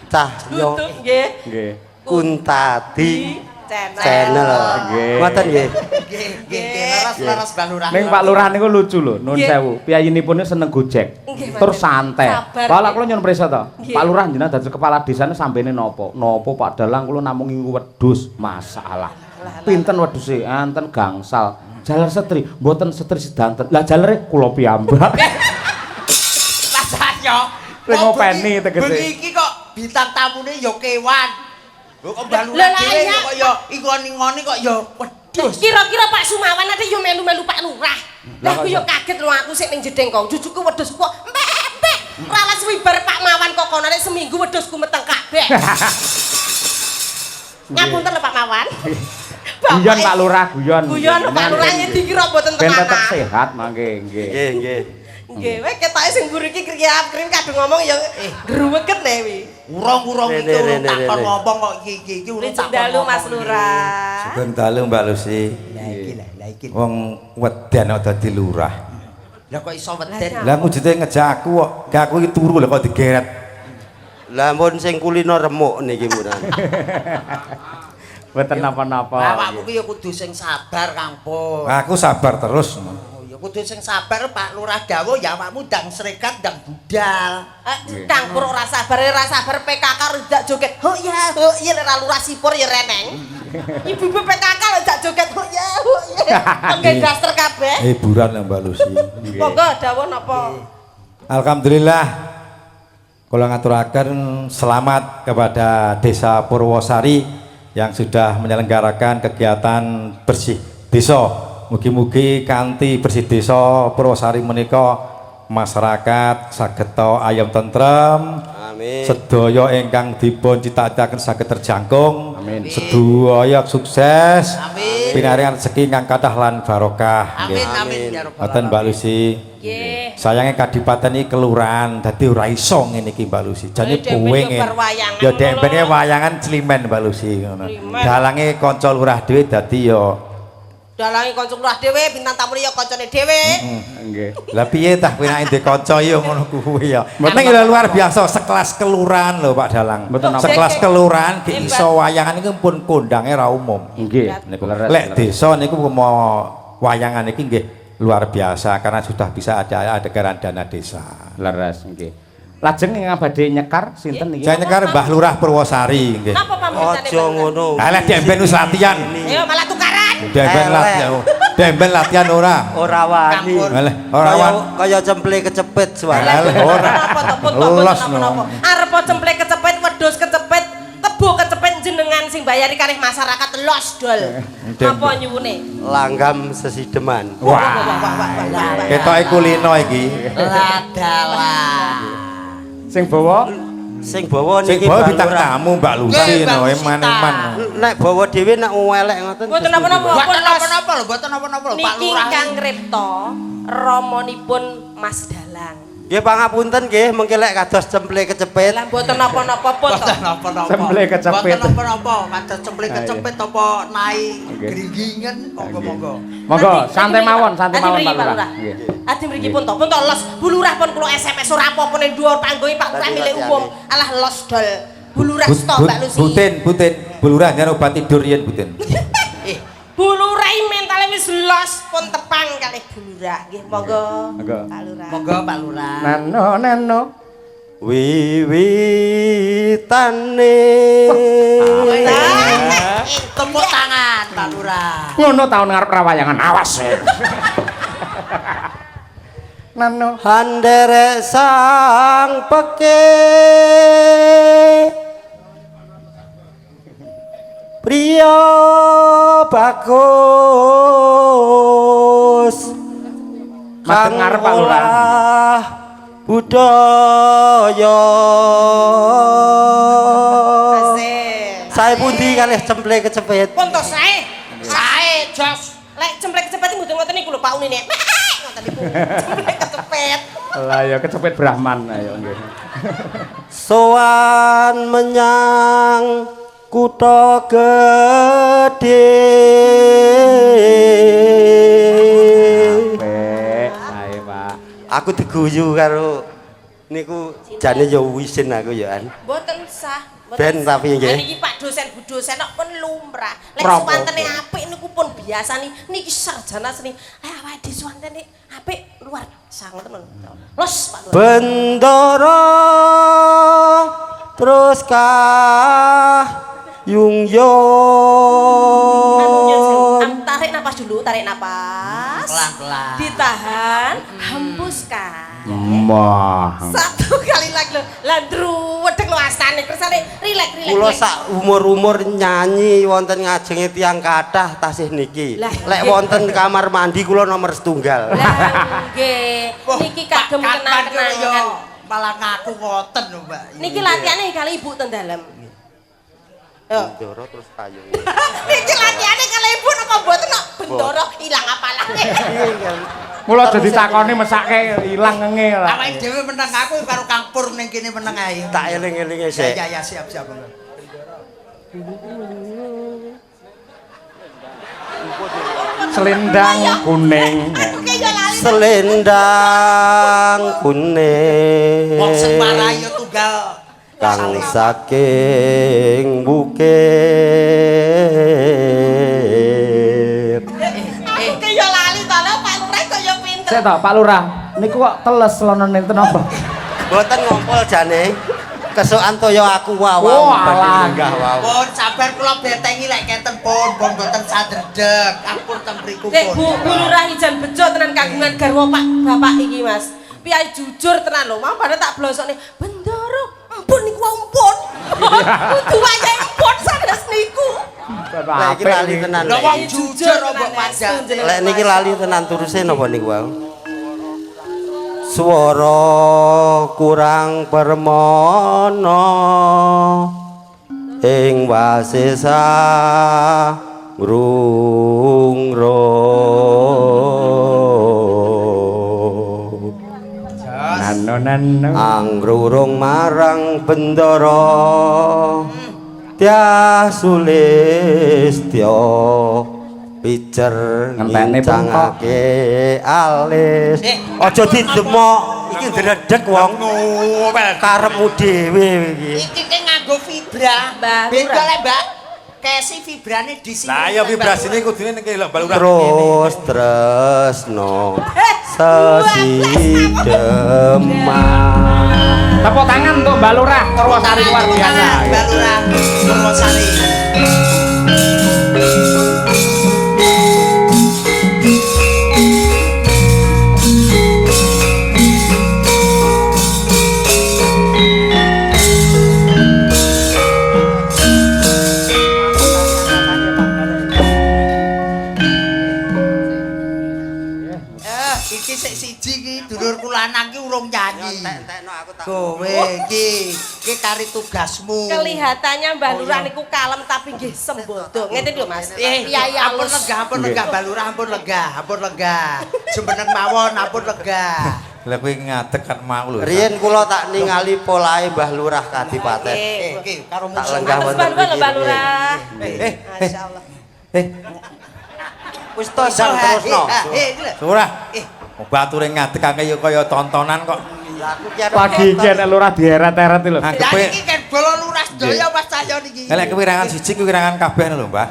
Cahyo YouTube nggih. Nggih. Kuntadi channel. channel. Nggih. Ngoten nggih. Nggih, nggih, nggih, leres-leres Mbak Lurah. Ning Pak Lurah niku lucu lho, nuwun sewu. Piyayinipun seneng Gojek. Terus santai. Lah kula nyuwun prisa to. Pak Lurah jenengan dados kepala desane sambene napa? Napa Pak Dalang kula namung ngingu wedhus. Masalah. Pinten wedhuse? Enten gangsal. Jaler setri, mboten setri sedanten. Lah jalere kula piyambak. Mas Cahyo. Sing ngopeni tegese. Bengi iki kok bintang tamune ya kewan. Lho kok Mbak Lurah dhewe kok ya ingoni-ngoni kok ya wedhus. Kira-kira Pak Sumawan ate yo melu-melu Pak Lurah. Lah aku yo kaget lho aku sik ning jedeng kok. Jujuku wedhusku kok mbek-mbek. Ora suwi bar Pak Mawan kok kono nek seminggu wedhusku meteng kabeh. Ngapunten lho Pak Mawan. Guyon Pak Lurah, guyon. Guyon Pak Lurah dikira mboten Ben tenanan. tetep sehat mangke nggih. Nggih, nggih. Nggih, weh ketoke sing mburi iki kriap-krip kadung ngomong ya gruweket ne wi. Urung-urung iki urung takon ngomong kok iki iki iki urung takon. Dalu Mas Lurah. Sugeng dalu Mbak Lucy. Lah iki lah, lah iki. Wong weden kok dadi lurah. Lah kok iso weden? Lah wujude ngejak aku kok, gak aku iki turu lho kok digeret. Lah ampun sing kulino remuk niki muran. Mboten napa-napa. Awakmu ki ya kudu sing sabar Kang Pur. Aku sabar terus. Ya kudu sing sabar Pak Lurah dawuh ya awakmu ndang srekat ndang budal. Kang Pur ora sabar, ora sabar PKK ndak joget. Ho ya, ho ya ora lurah sipur ya reneng. Ibu-ibu PKK lho ndak joget. Ho ya, ho ya. Nggih daster kabeh. Hiburan lho Mbak Lucy. Monggo dawuh napa? Alhamdulillah kula ngaturaken selamat kepada Desa Purwosari yang sudah menyelenggarakan kegiatan bersih desa. Mugi-mugi kanthi bersih desa Purwosari menika masyarakat saged ayem tentrem. Amin. Sedaya ingkang dipun cita-citaken saged terjangkung. Amin. Sedaya sukses. Amin. Pinaringan rezeki ingkang kathah lan barokah. Amin amin ya rabbal Ngoten Mbak Lucy. Nggih. Sayange kadipaten iki kelurahan dadi ora iso ngene iki Mbak Lucy. Jane pengen. Ya dempene wayangan climen Mbak Lucy ngono. Dalange kanca lurah dhewe dadi ya dalange kanca lurah dhewe, bintang tamune ya kancane dhewe. Nggih. Lah piye tah kowe nek ndek kanca ya ngono kuwi ya. Ning luar biasa sekelas kelurahan lho Pak Dalang. Sekelas kelurahan ki iso wayangan iku pun kondange ra umum. Nggih. Niku lek desa niku mau wayangan iki nggih luar biasa karena sudah bisa ada adegan dana desa. Leres nggih. Lajeng ingkang badhe nyekar sinten niki? Saya nyekar Mbah Lurah Purwosari nggih. Napa pamritane? Aja ngono. Lah lek demben wis latihan. Ayo malah tukaran. Demben latihan. Demben latihan ora. Ora wani. Ora wani. Kaya cemple kecepet suara. Ora. Napa to pun to Los, napa-napa. Arep cemple kecepet, wedhus kecepet, tebo kecepet jenengan sing bayari kalih masyarakat los dol. Napa nyuwune? Langgam sesideman. Wah. Ketoke kulino iki. Ladalah. Sing bawa Sing bawa Sing niki bawa Mbak bintang Lurah. tamu Mbak Lucy no eman-eman. Nek bawa dhewe nek elek ngoten. Mboten napa-napa. Mboten napa-napa lho, mboten napa-napa lho Pak Niki Lurah. ingkang ngripta ramanipun Mas Dalang. Nggih pangapunten nggih mengke lek kados cemple kecepet. Lah mboten napa-napa pun to. Mboten napa-napa. Cemple kecepet. Mboten napa-napa, kados cemple kecepet apa naik Nggih. gringgingan monggo-monggo. Monggo santai mawon, santai mawon Pak Lurah. Lurah. Adi mriki pun to, pun to los. Bu Lurah pun kula SMS ora apa-apa ning dhuwur panggonge Pak Lurah milik umum. Alah los dol. Bu Lurah stop Mbak Lucy. Butin, butin. Bu Lurah nyen obat tidur yen butin. Bu Lurah mentale wis los pun tepang kalih Bu Lurah. Nggih monggo. Monggo. Pak Lurah. Monggo Pak Lurah. Nano nano. Wiwitane. Tepuk tangan Pak Lurah. Ngono tahun ngarep rawayangan awas. Nano. Handerek sang peke priya bagus Madhep ngarep Pak Lurah. olah budaya. Asik. Sae pundi kalih cemple kecepet. Pun to sae. Sae jos. Lek cemple kecepet mboten ngoten niku lho Pak Unine. Ngoten niku. Cemple kecepet. Lah ya kecepet Brahman ayo nggih. Sowan menyang kutha gedhe. Apik, sae Pak. Aku diguyu karo niku jane ya wisin aku ya an. Mboten sah. Mboten Ben sah. tapi nggih. Lah niki Pak dosen Bu dosen kok pun lumrah. Lek Prapa? suwantene apik niku pun biasa nih. Niki sarjana seni. Lah awake dhewe suwantene apik luar biasa ngoten lho. Los Pak Lurah. Bendara terus kah yung yon. Tarik napas dulu, tarik napas. Pelan-pelan. Ditahan, hembuskan. Wah. Satu kali lagi lho. Lah druwedeg lho astane kersane rilek rilek. Kula rilek. sak umur-umur nyanyi wonten ngajenge tiyang kathah tasih niki. Lah, Lek nggih. wonten kamar mandi kula nomor setunggal. Lah nggih, Wah, niki kagem Pak Katman kira ya kenang-kenangan. malah ngaku ngoten lho Mbak. Niki latihane kali ibu ten dalem. Yo. Bendara terus kayung. Niki latihane kali ibu napa mboten kok bendoro ilang apalane. Mula aja ditakoni mesake ilang ngenge lah. Awake dhewe meneng aku karo Kang Pur ning kene meneng ae. Tak eling-elinge Ya sik. ya ya siap siap. Monggo. Selendang kuning. Aku ki yo lali. Selendang kuning. Wong sing marai ya tunggal kang saking bukit. Aku ki yo lali to lho Pak Lurah kok yo pinter. Sik to Pak Lurah, niku kok teles lono nenten apa? Mboten ngompol jane. Kesukan toya aku wawang Oh, alah. lenggah wau. Pun sabar kula betengi lek keten pun pun mboten sadredeg. Ampun teng mriku Nek pun. Bu Lurah ijan bejo tenan kagungan garwa Pak Bapak iki Mas. Piye jujur tenan lho, mau pada tak blosokne bendoro empun niku ampun. Kudu wayahe empun sanes niku. Lek iki lali tenan. Lho wong Lek jujur kok pajak. niki lali tenan turuse napa niku wau? Swara kurang permana ing wasesa ngrungrung. Nano nano. Angrurung marang bendara Dyah Sulistya pijer Ngenteni pun kok. ngincangake alis. Aja didemok, iki ndredeg wong. Karepmu dhewe iki. Iki ki nganggo fibra. Mbak Beda Lurah. lek Mbak. Kesi fibrane di sini. Lah ya vibrasine kudune ning kene lho Mbak Lurah. Terus tresno sesideman. Tepuk tangan untuk Mbak Lurah Purwosari luar biasa. Mbak Lurah Purwosari. Iki sik siji iki dulurku lanang ki urung nyanyi. Entek-entekno aku tak. Kowe iki iki kari tugasmu. Kelihatannya Mbah Lurah niku kalem tapi nggih sembodo. Ngeten lho Mas. Eh, Piyai ampun alus. lega, ampun lega, Mbah Lurah, ampun lega, ampun lega. Jumeneng mawon, ampun lega. Lah kowe ngadeg kan mau lho. Riyen kula tak ningali polahe Mbah Lurah Kadipaten. Eh, iki karo Tak musuh. lenggah Matur wonten suwun lho Mbah mriki. Lurah. Eh, Masyaallah. eh, Wis to jan terusno. Eh, iki lho. Lurah. Eh. Bature ngadeg akeh ya kaya tontonan kok. Lah aku ki arep Lagi iki nek lurah dieret-eret lho. Lah Anggepe iki kan bolo lurah sedaya Mas Cahyo niki. elek kewirangan siji kewirangan kabeh lho, Mbah.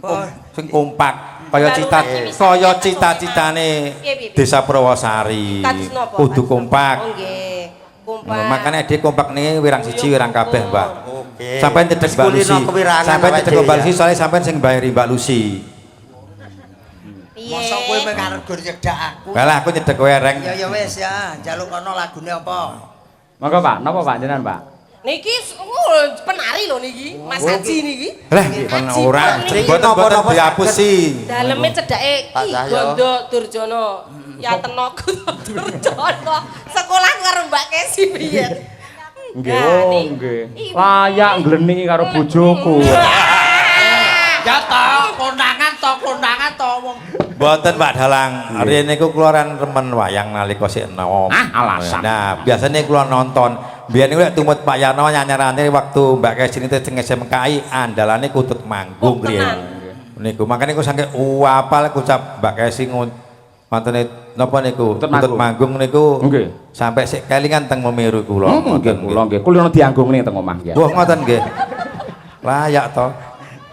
Oh, Sing kompak kaya cita kaya cita-citane Desa Purwosari. Kudu kompak. Oh nggih. Kompak. Makanya dia kompak nih wirang siji wirang kabeh, Mbah. Oke. Sampai cedek Mbak Lucy. Sampai cedek Mbak Lucy soalnya sampean sing bayari Mbak Lucy. Piye? Mosok kowe mek arep gur nyedak aku. Walah aku nyedek kowe reng. Ya ya wis ya, njaluk kono lagune apa? Monggo Pak, napa Pak jenengan Pak? Niki oh, penari lho niki, Mas Haji niki. Lah, kon ora mboten mboten diapusi. Daleme cedake Pak Ki Cahyo. Gondo Durjono. Yatena Durjono. Sekolah karo Mbak Kesi biyen. Nggih, Nah, oh nggih. Layak ngleniki karo bojoku. Ya to, konangan to, konangan to wong. Mboten Pak Dalang, riyen niku kula ran remen wayang nalika sik enom. Ah, alasan. Nah, biasanya kula nonton. Biyen niku lek tumut Pak Yarno nyanyarane waktu Mbak Kesi niku teng SMKI andalane kutut manggung Oh, riyen. tenan. Niku makane ku saking apal kucap Mbak Kesi wontene napa niku Kutut kutut manggung niku Nggih. sampai sik kelingan teng Memeru kula. Nggih kula nggih. Kula dianggungne teng omah nggih. Wah ngoten nggih. Layak to.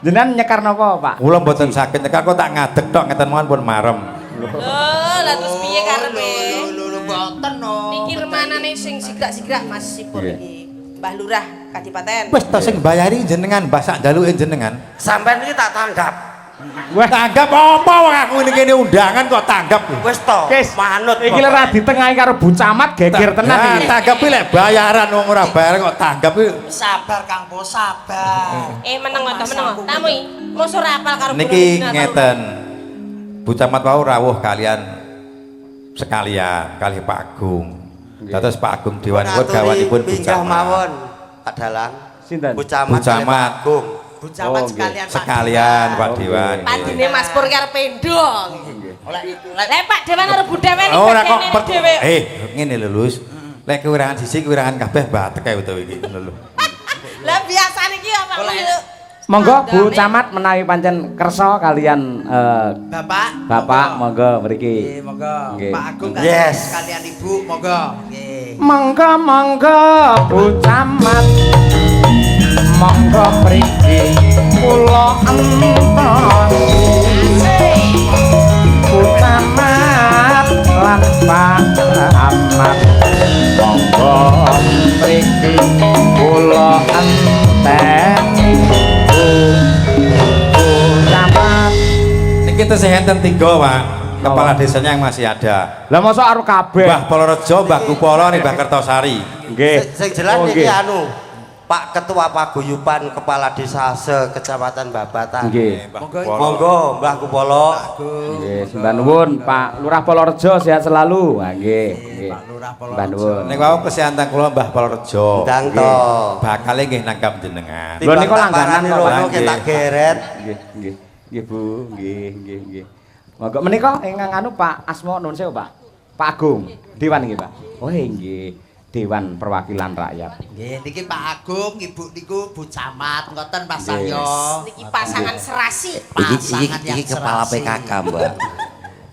Jenengan nyekar napa Pak? Kula mboten saged nyekar kok tak ngadeg tok ngeten mawon pun marem. Lho, lah terus piye karepe? Lho lho mboten no. Niki remanane sing sigrak-sigrak Mas Sipur Nggih. iki. Mbah Lurah Kadipaten. Wis to sing bayari jenengan, Mbah sak jaluke jenengan. Sampean iki tak tanggap. Wah, Tanggap apa wong aku ngene kene undangan kok tanggap. Wis to, Kes, manut. iki lho ra ditengahi karo Bu Camat geger tenan Nah, iki. tanggap iki lek bayaran wong ora bayar kok tanggap iki. Sabar Kang Po, sabar. Eh meneng to meneng. Tamu iki. Mosok ora apal karo Niki Guru ngeten. Bu Camat wau rawuh kalian sekalian kalih Pak Agung. Dados Pak Agung Dewan gawanipun Bu Pinggah Camat. mawon Pak Dalang. Sinten? Bu Camat. Bu Camat. Pak Agung. Bu Camat Oh, nggih. sekalian Pak Sekalian Dewan. Pak Dewan. Padine Mas Pur ki arep endong. Oleh lek Lah Pak Dewan karo Bu Dewan iki Ora kok bagiane dhewe. eh ngene lho Lus. Lek kewirangan siji kewirangan kabeh batek kae utawa iki ngono lho. Lah biasane iki apa Oleh. Monggo Bu Camat menawi pancen kersa kalian Bapak, Bapak monggo mriki. Nggih, monggo. Nggih. Pak Agung Yes. sekalian Ibu, monggo. Nggih. Monggo monggo Bu Camat. Monggo mriki kula entos. Bu Camat lan Pak Camat. Monggo mriki kula enteni Bu Bu Camat. Niki tesih enten 3, Pak. Kepala desanya yang masih ada. Lah mosok arep kabeh. Mbah Polorejo, Mbah Kupolo, nih Mbah Kertosari. Nggih. Sing jelas Oh, niki nggih. anu Pak Ketua Paguyuban Kepala Desa se-Kecamatan Babatan. Nggih. Mbah Monggo, Kupolo. Monggo Mbah Kupolo. Nggih, sembah nuwun Pak Lurah Polorejo sehat selalu. Ha nggih, nggih. Pak Lurah Polorejo. Sembah nuwun. Niku wau kesehatan kula Mbah Polorejo. Ndang to. Bakale nggih nanggap jenengan. Lho, niku langganan kok, rono Pak. kita geret. Nggih, nggih. Nggih, Bu, nggih, nggih, nggih. Monggo menika ingkang anu Pak Asmo nuwun sewu, Pak. Pak Agung, Dewan nggih, Pak. Oh, nggih. Dewan Perwakilan Rakyat. Nggih, niki Pak Agung, Ibu niku Bu Camat, ngoten Mas Nggih. Cahyo. Niki pasangan serasi. Pasangan yang Iki kepala serasi. PKK, Mbak.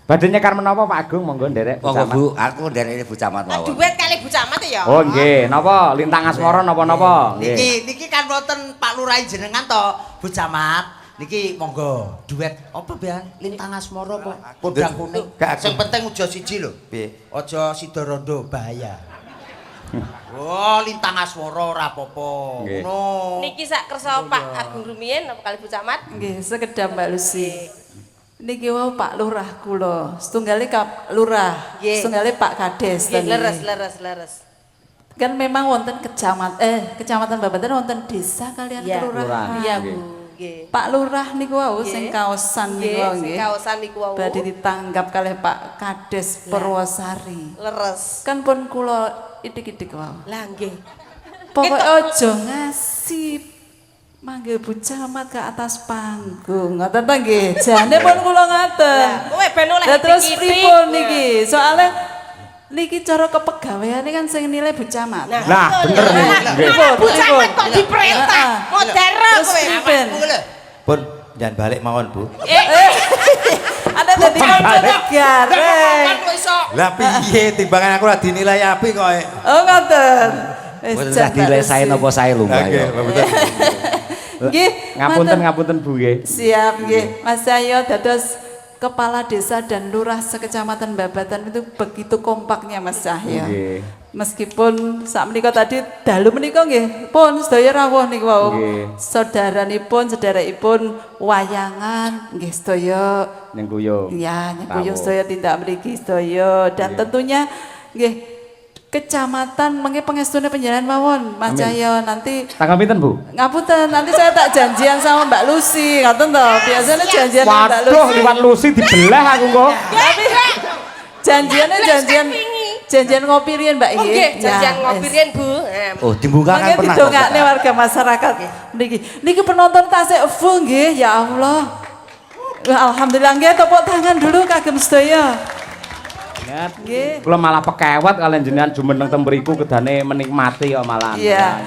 Badhe nyekar menapa Pak Agung monggo nderek Bu Monggo Camat. Bu, aku nderek Bu Camat mawon. Duet kali Bu Camat ya. Oh nggih, napa Lintang Asmara napa-napa? Niki Nggih. niki kan wonten Pak Lurah jenengan to, Bu Camat. Niki monggo duet apa Bian? Lintang Asmara apa? Podang kuning. Gak aku. Sing penting aja siji lho. Piye? Aja sida rondo bahaya. Oh, Lintang Asmara ora apa-apa. Nggih. Ngono. Niki sak kersa Pak Agung rumiyin napa kali Bu Camat? Nggih, sekedap Mbak Lucy. Niki wau Pak Lurah kula, setunggale Kap Lurah, Nggih. setunggale Pak Kades. Nggih, tadi. leres leres leres. Kan memang wonten kecamatan Babatan wonten desa kalian Iya. kelurahan. Iya, Nggih. Bu. Nggih. Pak Lurah niku wau sing kaosan niku wau Nggih, sing nggih. kaosan niku wau. Badhe ditanggap kalih Pak Kades Purwosari. Leres. Kan pun kula idik-idik wau. Lah nggih. Pokoke aja ngasih manggil Bu Camat ke atas panggung. Ngoten ta nggih? Jane pun kula ngaten. Kowe ben oleh Lah terus idik-idik. pripun niki? Soalnya niki cara kepegaweane kan sing nilai Bu Camat. Nah, bener nih. Nggih. Malah Bu Camat kok diperintah. Heeh. Modern Terus kowe. pripun? Pun jangan balik mawon, Bu. Ada dadi kancane gareng. Kok iso? Lah piye timbangan aku ora dinilai apik kok. Oh ngoten. Wis Mboten jan, usah dinilai Mbak sae Lucy. napa sae lho, Mbak. Nggih, betul. Nggih. Ngapunten matur. ngapunten Bu nggih. Siap nggih. Mas Cahyo dados kepala desa dan lurah sekecamatan Babatan itu begitu kompaknya Mas Cahyo. Nggih. Meskipun sak menika tadi dalu menika nggih pun sedaya rawuh niku wau. Nggih. Saudaranipun, sederekipun wayangan nggih sedaya Nyengkuyung. ya nyengkuyung Rawuh. sedaya tindak mriki sedaya dan tentunya nggih kecamatan mengke pengestune panjenengan mawon Mas Amin. Cahyo nanti. Tanggal pinten, Bu? Ngapunten, nanti saya tak janjian sama Mbak Lucy, ngoten to. Biasanya janjian sama Mbak Waduh, Lucy. liwat Lucy dibelah aku kok. Tapi janjiannya janjian janjian ngopi riyen, Mbak Oh nggih. nggih, janjian Ya, ngopi wis. riyen, Bu. Eh, Oh, dibuka kan Mangke pernah. didongakne warga masyarakat niki. Niki penonton tasik full nggih, ya Allah. Wah, alhamdulillah nggih, tepuk tangan dulu kagem sedaya. Nggih. Kula malah pekewet kalian jenengan jumeneng teng mriku kedane menikmati kok malahan. Iya.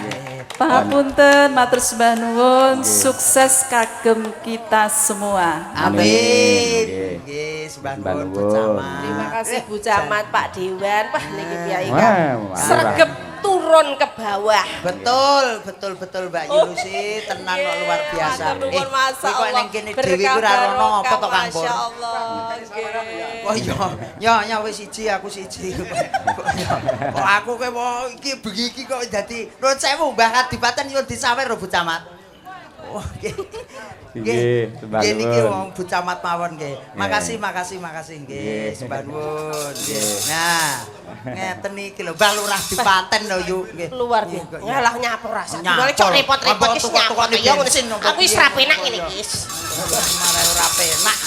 Pangapunten, matur sembah nuwun, sukses kagem kita semua. Amin. Nggih. Nggih, sembah Sembah nuwun Bu nuwun. Camat. Terima kasih Bu Camat, Pak Dewan. Wah niki piyai Wah, kan wah. sregep turun ke bawah. Betul, betul, betul Mbak Yusi, tenang kok luar biasa. Matur nuwun, Masya kuwi kok Allah. ning kene dhewe ku ora rono apa to Kang Pur? Masya Allah. Nggih. Oh iya, ya ya wis siji aku siji. Kok aku kowe wong iki bengi iki kok dadi nuwun sewu Mbah Kadipaten nyuwun disawer lho Bu Camat. Oh nggih. Nggih, sembah Nggih niki nuwun. wong Bu Camat mawon nggih. Makasih, makasih, makasih nggih. Sembah nuwun nggih. Nah, ngeten iki lho Mbah Lurah Dipaten lho yu nggih. Luar biasa. Nggih, kok, ya. Ngalah nyapur rasa. Nyapur. Mulane cok repot-repot Apa ki tukok-tukokne nyapur ya ngono. bensin apa Aku wis piye? ra penak ngene iki. Malah ora penak.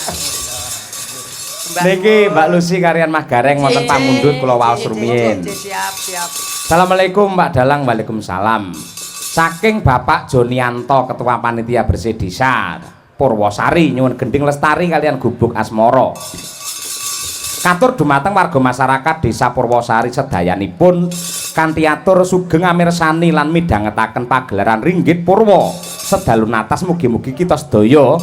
Sembah Niki nuwun. Mbak Lucy karian Mas Gareng wonten pamundhut kula waos rumiyin. Siap, siap. Assalamualaikum Mbak Dalang, waalaikumsalam. Saking Bapak Jonianto Ketua Panitia Bersih Desa Purwosari nyuwun gending lestari kalian gubuk asmara. Katur dumateng warga masyarakat Desa Purwosari sedayanipun kanthi atur sugeng amirsani lan midhangetaken pagelaran Ringgit Purwa sedalu natas, mugi-mugi kita sedaya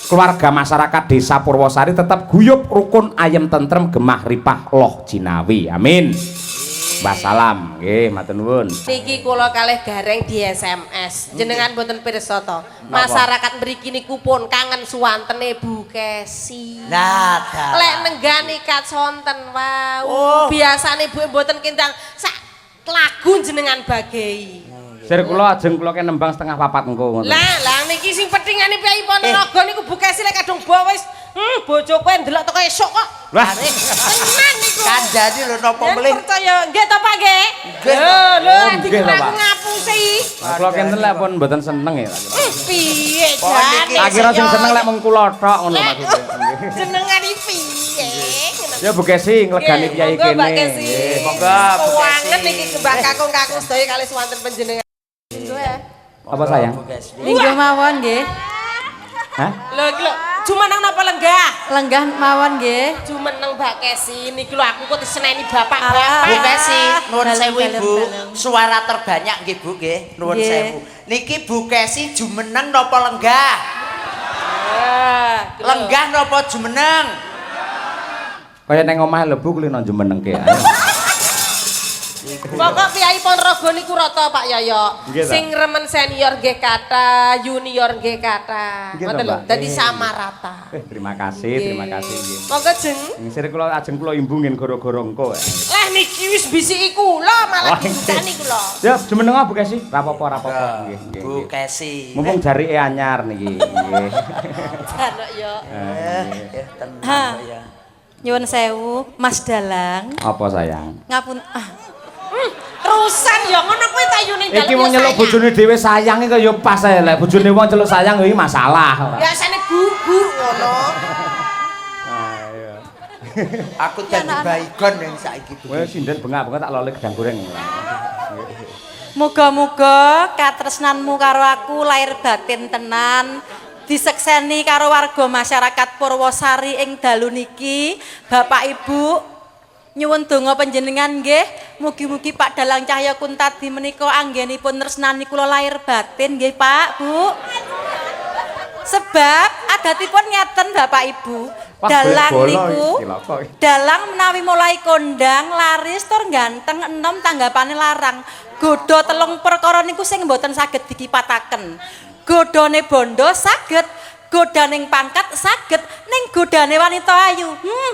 keluarga masyarakat Desa Purwosari tetap guyub rukun ayem tentrem gemah ripah loh jinawi, amin. Wassalam. Nggih, matur nuwun. Niki kula kalih Gareng di SMS. Jenengan mboten pirsa to. Masyarakat mriki niku pun kangen suwantene Bu Kesi. Nah, dah. Lek nenggani kaconten wau. Oh. Biasane Bu mboten kindang sak lagu jenengan bagei. Sir kula ajeng kula ke nembang 3.30 engko ngoten. Lah, lah niki sing petingane Priyayi Ponorogo niku Bu Kesi lek kadung bo wis bojo kowe ndelok teko esuk kok. Wah. Tenan niku. Kandhani lho napa Yen melih. percaya nggih to Pak nggih? Nggih. Lho, lho Oh, nggih dikira to, aku Pak. ngapusi. Lah kula kenten lek pun mboten seneng ya. Piye Pokoknya jane? niki- Tak kira sing seneng lek mung kula tok ngono maksudnya. Nggih. Jenengan iki piye? Ya Bu Kesi nglegani Nggih, piyai monggo, kene. Mbak Kesi. Nggih. Monggo, Bu Kesi. Wangen niki kembang kakung-kakung sedaya kalih swanten panjenengan. Apa sayang? Bu Kesi. Lingguh mawon nggih. Hah? Lho iki lho, jumeneng napa lenggah? Lenggah mawon nggih. Jumeneng Mbak Kesi niki lho aku kok diseneni bapak-bapak. Bu Kesi, nuwun Dalem, sewu dalem, Ibu. dalem. Suara terbanyak nggih Bu nggih, nuwun Nggih. sewu. Niki Bu Kesi jumeneng napa lenggah? Ah, iki lho. Lenggah napa jumeneng? Kaya neng omah lho Bu kulino jumenengke. Pokok Priyayi Ponorogo niku rata Pak Yoyo. Nggih, ta? Sing remen senior nggih kathah, junior nggih kathah. Nggih, ta, Ngoten lho, Mbak? dadi Eh. sama rata. Terima kasih, terima kasih nggih. Monggo jeng. Sing kula ajeng kula imbungin gara-gara engko. Lah niki wis bisiki kula malah Wah, dibukani kula. Ya, jumeneng Bu Kesi. Ra apa-apa, ra apa-apa. Nggih, nggih. Bu nggih. Kesi. Mumpung jarike anyar niki. Nggih. Janok yo. Eh, tenang kok ya. Nyuwun sewu, Mas Dalang. Apa sayang? Ngapun ah, Terusan ya ngono kuwi ta yu ning dalem. Iki wong nyeluk bojone dhewe sayang iki ya pas ae lek bojone wong celuk sayang iki masalah. Biasane bu-bu ngono. Ayo. Aku dadi baygon yang saiki. Kowe sinden bengak-bengak tak lole gedang goreng. Muga-muga katresnanmu karo aku lahir batin tenan. Disekseni karo warga masyarakat Purwosari ing dalu niki, Bapak Ibu nyuwun donga panjenengan nggih, mugi-mugi Pak Dalang Cahya Kuntadi menika anggenipun tresnani kula lahir batin nggih Pak, Bu. Sebab adatipun ngeten Bapak Ibu, Wah, dalang golek bola niku iki, cilaka iki. dalang menawi mulai kondang laris tur ganteng enom tanggapane larang. Godha telung perkara niku sing mboten saged dikipataken. Godhane bondo saged, godaning pangkat saged, ning godane wanita ayu,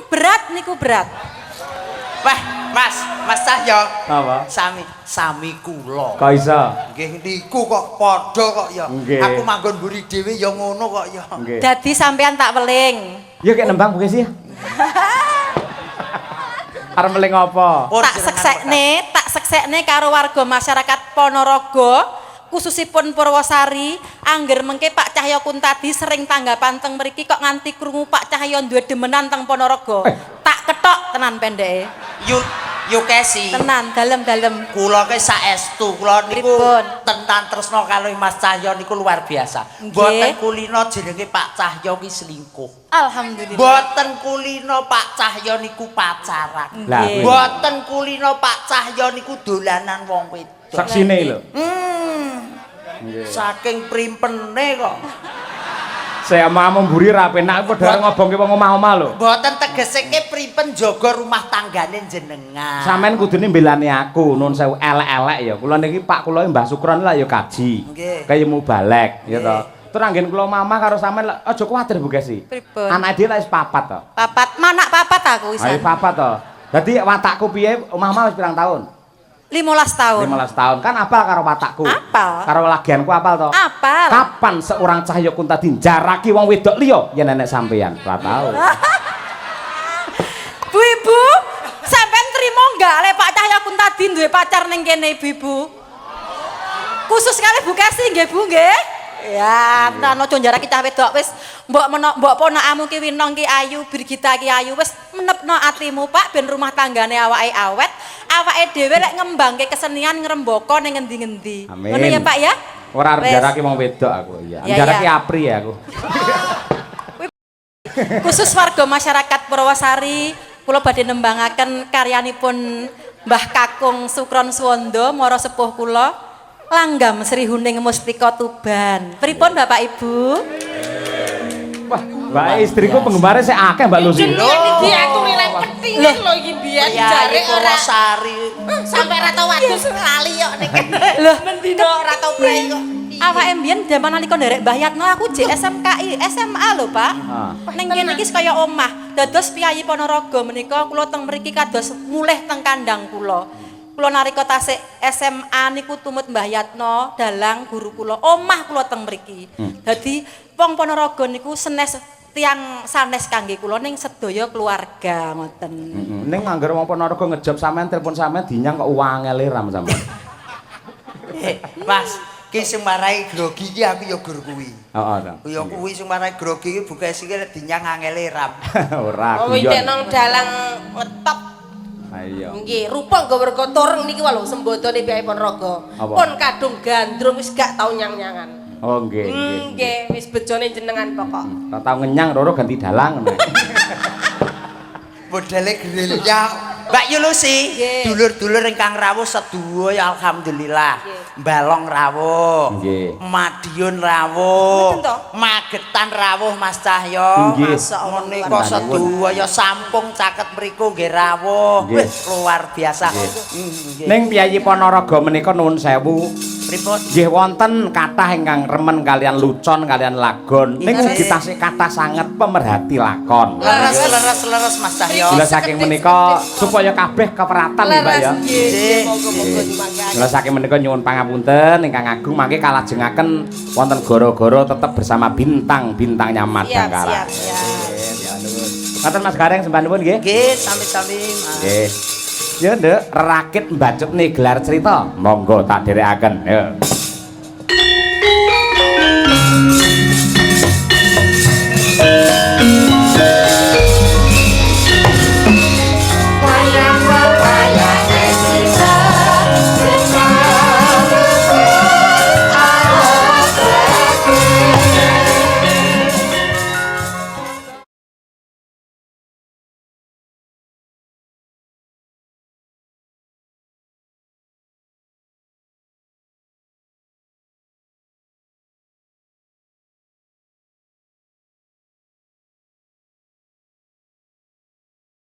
berat niku berat. Wah, Mas, Mas Cahyo. Apa? Sami, sami kula. Kok iso? Nggih niku kok padha kok ya. Nggih. Aku manggon mburi dhewe ya ngono kok ya. Nggih. Dadi sampean tak weling. Ya kayak nembang Bu Kesi. Arep meling apa? Pun Tak jenengan seksekne, tak seksekne karo warga masyarakat Ponorogo, khususipun Purwosari, angger mengke Pak Cahyo Kuntadi sering tanggapan teng mriki kok nganti krungu Pak Cahyo duwe demenan teng Ponorogo. Tak ketok tenan pendeke. Yu Yu Kesi. Tenan dalem-dalem. Kula ke saestu, kula niku Pripun? tenan tresna kalih Mas Cahyo niku luar biasa. Nggih. Mboten kulino jenenge Pak Cahyo ki selingkuh. Alhamdulillah. Mboten kulino Pak Cahyo niku pacaran. Lah, kuwi. Mboten kulino Pak Cahyo niku dolanan wong wedok. Saksine lho. Hmm. Saking primpene kok. Saya mau mburi ra penak padha ngobongke wong omah-omah lho. Mboten tegese ke pripen jaga rumah tanggane jenengan. Sampeyan kudune mbelani aku, nun sewu elek-elek ya. Kula niki Pak kula Mbah Sukron lah ya kaji. Nggih. Kaya mubalek ya to. Terus anggen kula mamah karo sampean lak aja kuwatir Bu Kesi. Pripun? Anake dhewe lak wis papat to. Papat, manak papat aku Ayo wisan. papat to. Dadi watakku piye omah-omah wis pirang tahun? 15 tahun. 15 tahun. Kan apal karo watakku. Apal. Karo lagianku apal to? Apal. Kapan seorang Cahyo Kuntadi njaraki wong wedok liya yen nenek sampeyan? Ora tau. Bu Ibu, sampean trimo enggak lek Pak Cahyo Kuntadi duwe pacar ning kene Ibu-ibu? Khusus kali Bu Kesi nggih Bu nggih. Ya, tenan aja njaraki cah wedok wis mbok meno mbok ponakamu ki Winong ki ayu, Birgita ki ayu wis menepno atimu Pak ben rumah tanggane awake awet, awake dhewe lek ngembangke kesenian ngrembaka ning ngendi-ngendi. Amin. Ngono ya Pak ya? Ora arep Wis. njaraki wong wedok aku, iya. Ya, Njaraki ya. Apri ya aku. Khusus warga masyarakat Purwosari, kula badhe nembangaken karyanipun Mbah Kakung Sukron Suwondo mara sepuh kula Langgam Sri Huning Mustika Tuban. Pripun Bapak Ibu? Wah, mbak istriku penggemarnya sik akeh Mbak Lucy. Jenengan diaturi lek petingan lho iki biyen Priyayi jare ora Purwosari. sampe ra tau wadus lali kok nek. Loh, mendino ora tau prei kok. Awake mbiyen jaman nalika nderek Mbah Yatno aku jek SMKI, SMA lho, Pak. Ah. Ning kene iki kaya omah. Dados piyayi Ponorogo menika kula teng mriki kados mulih teng kandang kula. Kula nalika tasik SMA niku tumut Mbah Yatno, dalang guru kula, omah kula teng mriki. Dadi wong Ponorogo niku senes tiang sanes kangge kula ning sedaya keluarga ngoten. Heeh. Ning angger wong Ponorogo ngejob sampean telepon sampean dinyang kok wangele ram sampean. Eh, Mas, ki sing marai grogi ki aku ya gur kuwi. Heeh to. Ya kuwi sing marai grogi ki Bu Kesi ki lek dinyang angele ram. Ora Oh guyon. iki nang dalang ngetop. Ha iya. Nggih, rupa nggo werga tureng niki wae lho sembodone piyai Ponorogo. Apa? Pun kadung gandrung wis gak tau nyang-nyangan. Oh nggih, nggih. Nggih, wis bejone jenengan pokok. Ora tau ngenyang roro ganti dalang ngono. Modele gerilya. Mbak Yulusi, Nggih. dulur-dulur ingkang rawuh sedaya alhamdulillah. Nggih. Balong rawuh. Nggih. Madiun rawuh. Mboten to? Magetan rawuh Mas Cahyo. Nggih. Masyaallah. Menika sedaya sampung caket mriku nggih rawuh. Nggih. Wih, luar biasa. Nggih. Nggih. Ning piyayi Ponorogo menika nuwun sewu. Pripun? Nggih wonten kathah ingkang remen kalian lucon kalian lagon. Ning Nggih. ugi tasih kathah sanget pemerhati lakon. Leres leres leres Mas Cahyo. Mila saking menika supaya kabeh keperatan nggih Mbak ya. Nggih, nggih, monggo-monggo dimanggaken. Mila saking menika nyuwun pangapunten ingkang agung mangke kalajengaken wonten goro-goro tetep bersama bintang-bintangnya Siap, Madangkara. siap, siap. Ngaten Mas Gareng sembah nuwun nggih. Nggih, sami-sami Mas. Nggih. Ya, Nduk, rerakit mbacutne gelar cerita. Monggo tak dherekaken. Ya.